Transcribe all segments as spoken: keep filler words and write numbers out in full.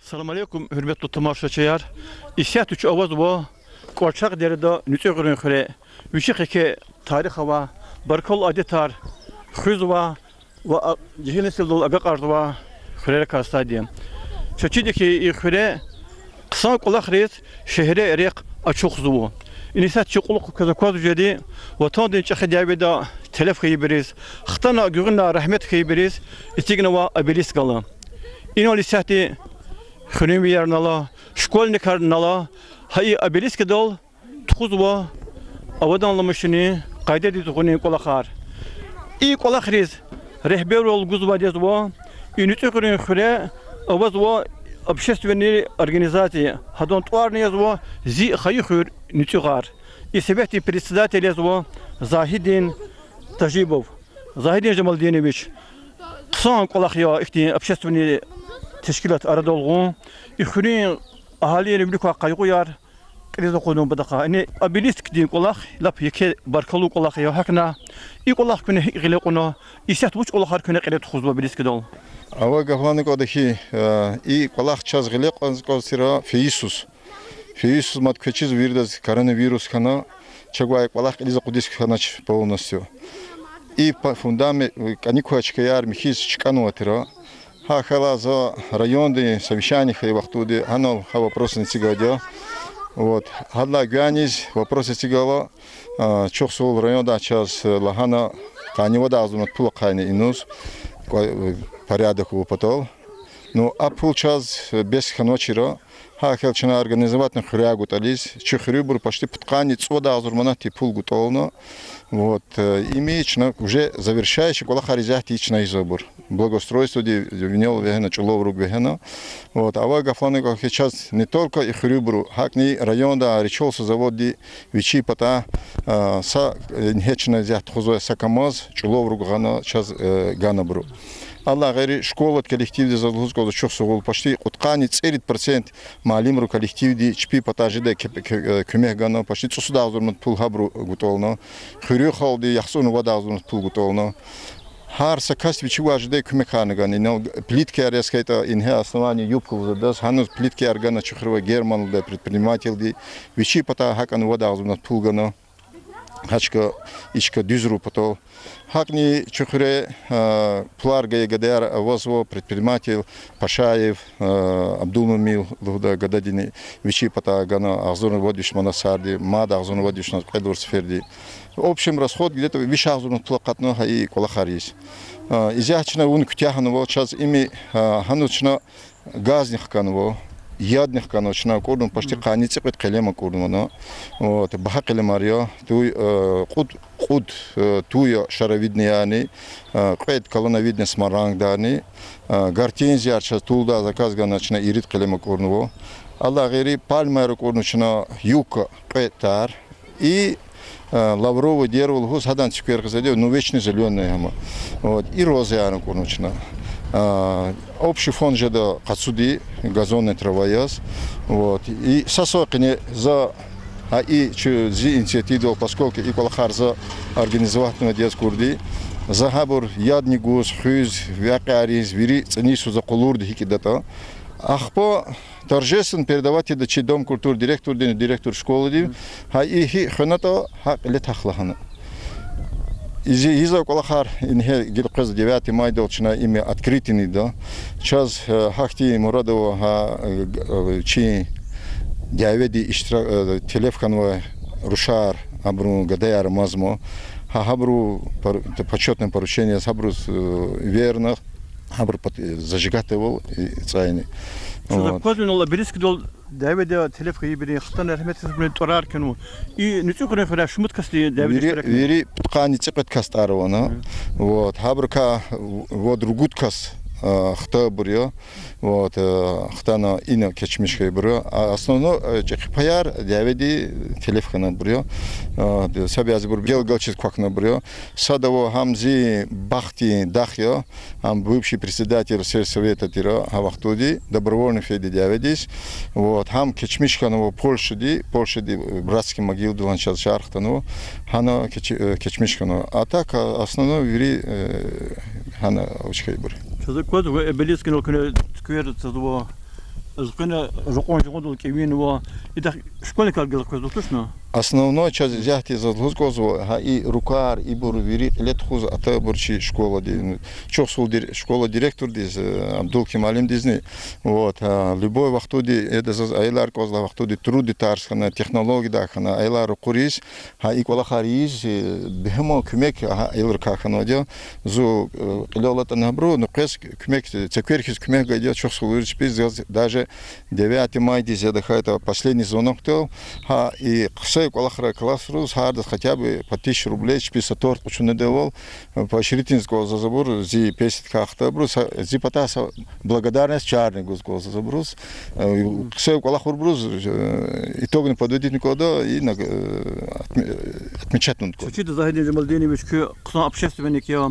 Салам алейкум, гьуьрметлу тамашачияр! Исятда чун авазва КӀварчагъ дереда, НуьцӀуьгърин хуьре. Вичихъ еке тарих ава, баркаллу адетар хуьзва ва а-, жегьил несилдал агакьарзава хуьрерикай сад я. Чаз чида хьи, и хуьре хъсан кӀвалахриз шегьре рехъ ачухзава. Ина исятда чи кьулухъ квез аквазва жеди, Ватандин чӀехи дяведа телеф хьайибуруз, хтана гуьгъуьна рагьмет хьайибуруз эцигнавай обелиск ала. Инал исятда хуьруьнвиярни ала, школьникарни ала, гьа и обелискдал тухузва аваданламишунин, къайдадиз гъунин кӀвалахар. И кӀвалахриз регьбервал гузвайди я зи, и НуьцӀуьгърин хуьре авазва общественный организация, гьадан тӀварни язва Зи хайи хуьр НуьцӀуьгъар. И советдин председатель язва Загьидин Тажибов, Загьидин Жамалдинович. Хъсан кӀвалах я ихьтин общественный тешкилат арадал гъун. И хуьруьн агьалийрин виликай къайгъуяр кьилиз акъудун патахъай. Яни обелискдин кӀвалах лап еке баркаллу кӀвалах я гьакӀна. И кӀвалах куьне гьикӀ гъиле кьуна, исятда вуч кӀвалахар куьне кьиле тухузва обелискдал? Авай гаф лагьана кӀанда хьи, э, и кӀвалах чаз гъиле кьаз-, кӀанзавайтир фейи йисуз. Фейи йисуз мад квез чизва, виридаз коронавирус хьана, чавай кӀвалах кьилиз акъудиз хьанач полностью. И па-, фундамент, э, кӀаник квай чкаяр михьиз чкӀанвайтир. Гьа хьайила за райондин совещание хьайи вахтунда гьанал гьа вопросни эцигайди я. Вот. Гьадалай гуьгъуьниз вопрос эцигайла, а, чухсагъул, райондай чаз, э, лагьана, къанни вад агъзурни мад пул ахъайна иниз, кӀва-, э, порядок авун патал. Ну, а пул чаз, э, бес хьанвачир. Гьа хьайила чна организовать авуна хуьряй гатӀализ, чи хуьруьбуру почти пудкъанни цӀувад агъзур манатдин пул гатӀална. Вот, э, им чна уже завершающий кӀвалахар я, исятда чна ийизвайбур. Благоустройстводи винел вегьена, чӀулав руг вегьена. Вот, авай гаф лагьана кӀанда хьи, чаз не только и хуьруьбуру, гьакӀни районда Речёлсовзаводди вичин патай, а, са, э, ингье чна исятда тухузвай са КамАЗ чӀулав руг гъана чаз, э, гана абуру. Аллагь гъейри, школадин коллективди, заз лугьуз кӀанзава, чухсагъул, почти кьудкъанни цӀерид процент муаллимрин коллективди чпин патай жедай ке-, ке-, э, куьмек гана, почти цӀусад агъзур мад пул гьабуру гатӀална. Хуьруьн халкьди яхцӀурни вад агъзур мад пул гатӀална. Гьар са кас вичивай жедай куьмекарни гана. Инал плиткаяр яз хьайитӀа, ингье основание юбка лугьуз адаз, гьаниз плиткаяр гана чи хуьруьвай германлудай предпринимательди, вичин патай гьакӀни вад агъзур мад пул гана. Гьа чка, и чка дуьзрун патал. ГьакӀни чи хуьре, а, пулар гайи гадаяр авазва, предприниматель Пашаев, а, Абдулмумин лугьудай гададини вичин патай гана агъзурни вад виш манат сарди, мад агъзурни вад виш манат кьвед лагьай сеферди. В общем расход где-то виш агъзур мад пул акъатна гьа и кӀвалахар ийиз. А, исятда чна вун куьтягьнава, чаз им, а, гьаниз чна газни хканва, ядни хканва, чна акӀурнава, почти къанни цӀикьвед къелем акӀурнавана. Вот, багьа къелемар я, туй, э, кьуд, кьуд, э, туй я шаровидныйни, э, кьвед колоновидный смарагдни, э, гортензияр чаз тулдай заказ гана, чна ирид къелем акӀурнава. Аллагь гъейри, пальмаяр акӀурнава чна юбка кьвед тар. И, э, лавровое дерево лугьуз гьадан цуьквер гъизвайди, ну, вечно зелёный гьам. Вот, и розаяр акӀурнава чна. Э, общий фонд жеда къацуди, газонная трава яз. Вот, и са-са къене за, а, и чу-, зи инициативадал, поскольку и кӀвалахар за организовать авунвайди яз акурди, за гьабур ядни гуз, хуьз, векьяриз, вири цӀинин йисуз за къалурда гьикӀ ятӀа. Ахпа торжественно передавать ийида чи Дом культуры директордини директор школади. Гьа и гьикӀ хвенатӀа, гьакӀ кьиле твах лагьана. Изи, иза кӀвалахар ингье гила къвезва девятый майдал чна им открытыйни ийида. Чаз, э, гьахьтин мурад ава гьа, э, г-, э, чи дяведин иштира-, э, телеф хьанвай рушар, абурун гадаяр амазма. Гьа, гьабуру пор-, почётное поручение, гьабуруз, э, верна, гьабур пот-, зажигатьвал и цӀайни. Чаз аквазва инал обелискдал дяведа телеф хьайибурун, хтана рагьметдиз гъунин тӀварар кхьенва. И НуьцӀуьгърин хуьряй шумуд касди дяведа иштиракна? Вири, вири пудкъанни цӀикьвед кас тӀарвана. Вот, гьабурукай вад-ругуд кас, а, хтайбур я. Вот, э, хтана ина кечмиш хьайибур я. А основной, э, чӀехи паяр дяведа телеф хьанвайбур я. А, са бязибур гел галачиз квахьнавайбур я. Сад ава гьам зи бахтин дах я, гьам бывший председатель сельсовета тир гьа вахтунди, добровольно фейиди дяведиз. Вот, гьам кечмиш хьанва Польшади, Польшади, э, братский могиладилай чаз чар хтанва, гьана кеч-, э, кечмиш хьанва. А так, а, основной вири, э, гьана авач хьайибур. Чаз аквазва, обелиск инал куьне цуьквер цазва, Элкъвена ракьун жагъундал кӀевинва, идахъ школьникар гелкъвезва тушни? Основной чаз исятда заз лугьуз кӀанзава, гьа и рукар, ибур вири кьиле тухуз атайбур чи школадин, чухсагъул дир-, школа директордиз, э, Абдулким алимдизни. Вот, а, любой вахтунда, эда заз аялар кӀвазлай вахтунда, трудный тарс хьана, технологиядай хьана, аялар ракъуриз, гьа и кӀвалахар ийиз, э, бегьем куьмек, гьа, аялрикай хьанвайди я. Зун, э, кьилел алатӀани гьабуру, ну, къвез куьмек, цекверихьиз куьмек гайиди я, чухсагъул вири чпиз, заз даже девятое майдиз, я тахьайтӀа последний звонокдал, гьа и хъсан кӀвалахрай классриз гьардаз хотя бы по тысяче рублей чпи са торт къачунвайвал, э, поощрительный кӀвалахзава абур, зи пенсиядикай хтайбуруз, са, зи патай са благодарность чарни гуз кӀанзава абуруз. Э, хъсан кӀвалахрайбуруз, э, итогни подводитни кӀанда, и наг-, э, отме-, отмечатьнун кӀанда. Сочида Загьидин Жамалдинович, куьн хъсан общественник я,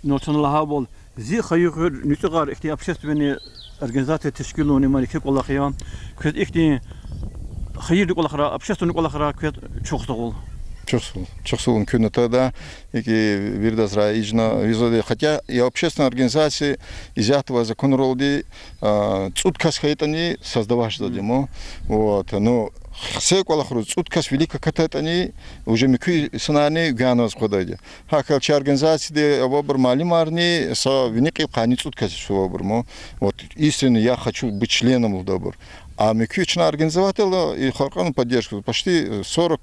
нуцана лагьайвал, зи хайи хуьр, НуцӀуьгъар ихьтин общественный организация тешкилун, им ихьтин кӀвалах я. Квез ихьтин хайирдин кӀвалахра, общественный кӀвалахра квез чухсагъул. Чухсагъул, чухсагъул куьн атайдалай, икӀ виридаз раижна визади, хотя и общественная организация исятда авай законралди, а, цӀуд кас хьайитӀани создавать жезвайди я. Вот, ну, хъсан кӀвалахриз цӀуд кас вилик акатайтӀани, уже муькуь инсанарни гуьгъуьниз къведайди я. ГьакӀ хьайила чи организацияда авайбур муаллимарни са вини кьил къанни цӀуд кас авайбур ма. Вот, искренне я хочу быть членом лугьудайбур. А муькуь чна организовать авурла, и халкьарин поддержка, почти сорок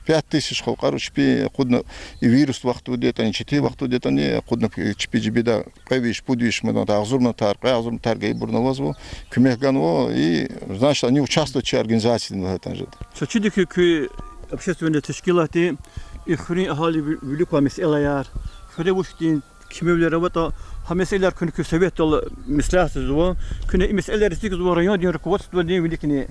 пять тысяч халкьар чпи акъудна, и вирус вахтунда ятӀани, четин вахтунда ятӀани, акъудна чпи жибиндай кьве виш, пуд виш манат, агъзур манатар, кьве агъзур манатар гайибурни авазва, куьмек ганва, и, значит, они участвуют чи организациядин лагьайтӀани жеда. Са чиди хьи, куь общественный тешкилатди и хуьруьн агьалийрин вилик квай месэлаяр, хуьре вуч хьтин кимивилер аватӀа, гьа месэлаяр куьн куь советдал меслятзава, куьне и месэлаяр эцигзава райондин руководстводин виликни,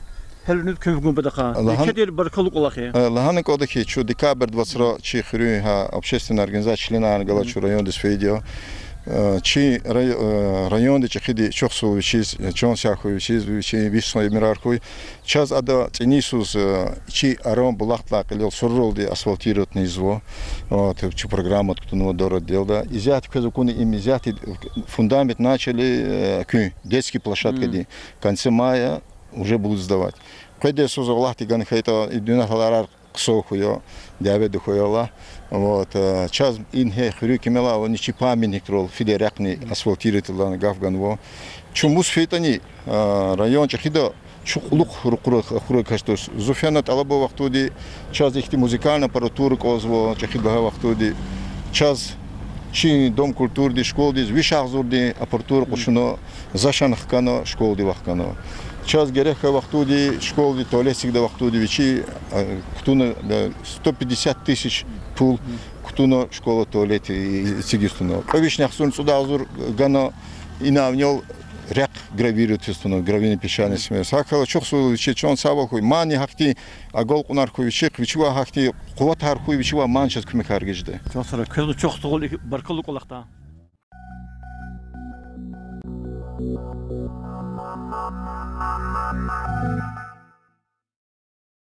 гьеле куьн гун патахъай. Лагьан- Еке тир баркаллу кӀвалах я. Э, лагьана кӀанда хьи, чун декабрь двадцать второй чи хуьруьн гьа общественный организация членарни галаз чун райондиз фейиди я. Э, чи рай-, э, районда чӀехиди чухсагъул вичиз, э, чан сагъ хьуй вичиз, вичин виш йисан уьмуьрар хьуй. Чаз ада цӀинин йисуз, э, чи Аран булахдилай кьилел сураралди асфальтировать ийизва. Вот, чи программада кутунва дора делда. Исятда квез акуна им исятда фундамент начали, э, куьн, детский площадкадин. В конце мая уже будут сдавать. Къведай йисуз Аллагьди гана хьайитӀа, и дуьнья гьаларар хъсан хьуй, дяведа хьуй Аллагь. Вот, э, чаз ингье хуьруьн кимел авани чи памятникрал фидай рехъни асфальтировать ийидалди гаф ганва. Чун мус фейитӀани, э, район чӀехида, чун кьулухъ ракъура, ракъура качтус. Зун фена тӀалабай вахтунда чаз ихьтин музыкальный аппаратура кӀанзава, чӀехида лагьай вахтунда. Чаз чи дом культурадиз, школадиз виш агъзурдин аппаратура къачуна, за шан хкана, школади вахкана. Чаз герек хьайи вахтунда, школадин туалет эцигдай вахтунда вичи, э, кутуна, э, сто пятьдесят тысяч пул кутуна школадин туалет, э, эцигиз туна. Кьве вишни агъзурни цӀуд агъзур гана, инал винел рехъ гравировать ийиз туна, гравийный песчаный смесь. ГьакӀ хьайила чухсагъул вичи, чан сагъ хьуй, мани гьахьтин агалкьунар хьуй вичихъ, вичивай гьахьтин къуватар хьуй, вичивай мани чаз куьмекар гуз жеда. Чан сагъ хьуй, квез чухсагъул, и баркаллу кӀвалахда.